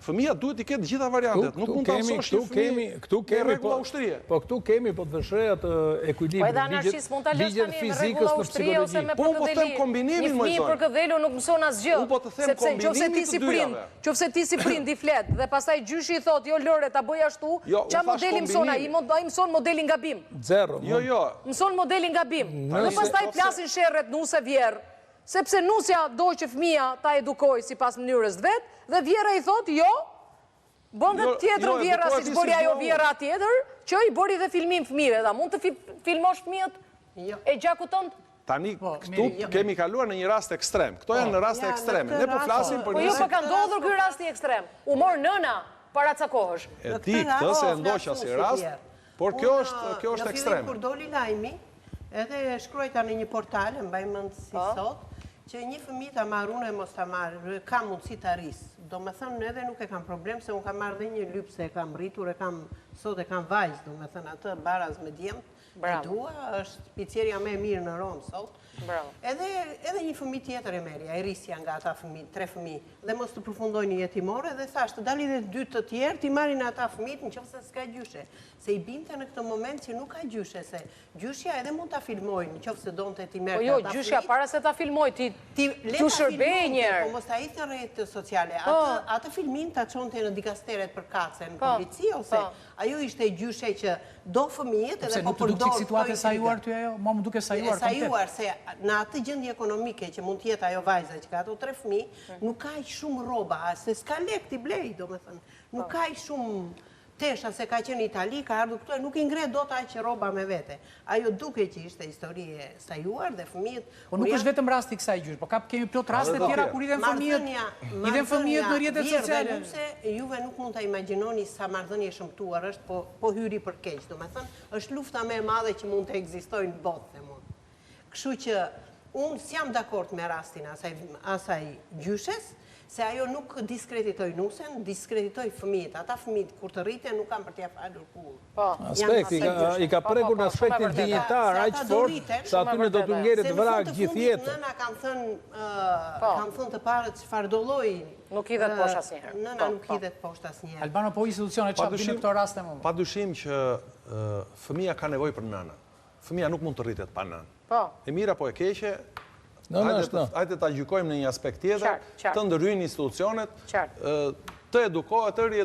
Fëmija duhet t'i ketë të gjitha variantet, nuk mund ta mësosh një fëmijë këtu me kemi rregulla po, ushtrie. Po këtu kemi po të vësh re atë ekuilibrin. Po edhe anarshist mund ta lësh Ligjet tani me fizikës rregulla në ushtrie ose psikologji. me Po unë po them përkëdheli. Një kombinimin, moj fëmijë zonjë. përkëdhelur nuk mëson asgjë, Unë po të them sepse nëse ti kombinimi si të prind, dyjave. qofse ti si prind i flet dhe pastaj gjyshi i thotë jo lëre ta bëj ashtu, Jo, unë ça thashë modeli mëson ai? kombinimin. Ai mëson modelin gabim. Zero. Jo, jo. Mëson modelin gabim. Dhe Nëse pastaj plasin sherret nuse vjerr. Sepse nusja do që fëmija ta edukojë sipas mënyrës të vet dhe vjerra i thotë jo, bën dhe Jo, tjetrën jo, vjerra edukohet siç ti bëri siç ajo dua unë. vjerra tjetër, që i bëri dhe filmim fëmijëve. A mund të filmosh fëmijët Jo. e gjakut tënd? Tani Po, këtu jo. kemi kaluar në një rast ekstrem. Këto janë në raste Ja, në ekstreme. këtë Ne po rast, flasim për Po një jo, po ka ndodhur ky rasti ekstrem. U mor nëna para ca kohësh. E Në di këtë këtë rast, se e po, ndoqa flas si unë si rast, vjerr. por kjo Unë, është kjo është Në fillim ekstreme. kur doli lajmi, edhe shkruajta në një portal, e mbaj mend si Po. sot, që një fëmijë ta marr unë e mos ta marr, kam mundësi ta rris. Domethënë edhe nuk e kam problem se unë kam marrë dhe një lypse e kam rritur, e kam sot e kam vajzë, domethënë atë baraz me djemt, e Bravo. dua, është pizzerja më e mirë në Romë sot. Bravo. Edhe edhe një fëmijë tjetër e merrja, e rrisja nga ata fëmijë, tre fëmijë, dhe mos të përfundojnë në jetimore dhe thash të dalin edhe dy të tjerë, t'i marrin ata fëmijët nëse s'ka gjyshe, se i binte në këtë moment që nuk ka gjyshe, se gjyshja edhe mund ta filmojë nëse donte t'i Po merrte jo, ata gjyshja fëmijët. para se ta filmoj, ti Ti le t'u ta shërbej filmonte, një herë. Po mos ta hidhte në rrjetet sociale. Po. Atë atë filmim ta çonte në dikasteret përkatëse, në Po, polici ose po. ajo ishte gjyshe që do fëmijët Pse edhe po nuk të duk përdor çik situatë e këto sajuar intriga. ty ajo? Mua më duke E sajuar komplet. sajuar se në atë gjendje ekonomike që mund të jetë ajo vajza që ka ato tre fëmijë, nuk ka aq shumë rroba, se s'ka lek t'i blej, domethënë. Nuk ka aq shumë tesha se ka qenë në Itali, ka ardhur këtu e nuk i ngre dot aq rroba me vete. Ajo duke që ishte histori e sajuar dhe fëmijët Po nuk është vetëm rasti i kësaj gjyshe, po ka kemi plot raste Edhe tjera tjera. kur hidhen fëmijët, hidhen fëmijët në rrjetet vjerr dhe sociale. Nuse, juve nuk mund ta imagjinoni sa marrëdhënie e shëmtuar është, po po hyri për keq, domethënë, është lufta më e madhe që mund të ekzistojë në botë, them unë. Kështu që unë s'jam dakord me rastin asaj asaj gjyshes, se ajo nuk diskreditoi nusen, diskreditoi fëmijët. Ata fëmijët kur të rriten nuk kanë për t'ia falur kurrë. Po. Aspekti, Janë ka- i ka Po, po, prekur po, në shumë e aspektin vërtetë. dinjitar, Se aq ata do fort, rriten, sa shumë e aty do vërtetë. t'u ngelet Se në vrag fund të gjithë fundit jetën. nëna kanë thënë, ë, Po. kanë thënë të parët çfarë do lloji. Nuk hidhet ë, poshtë asnjëherë. Nëna Po, nuk po. hidhet poshtë asnjëherë. Albano, po institucionet çfarë bëjnë në këto raste më? Pa dyshim që ë, fëmija ka nevojë për nënën. Fëmija nuk mund të rritet pa nënë. Po. E mira po e keqe, Nëna hajde është të, nënë. hajde ta gjykojmë në një aspekt tjetër, Qartë, qartë. të ndërhyjnë institucionet, Qartë. ë, të edukohet, të riedukohet.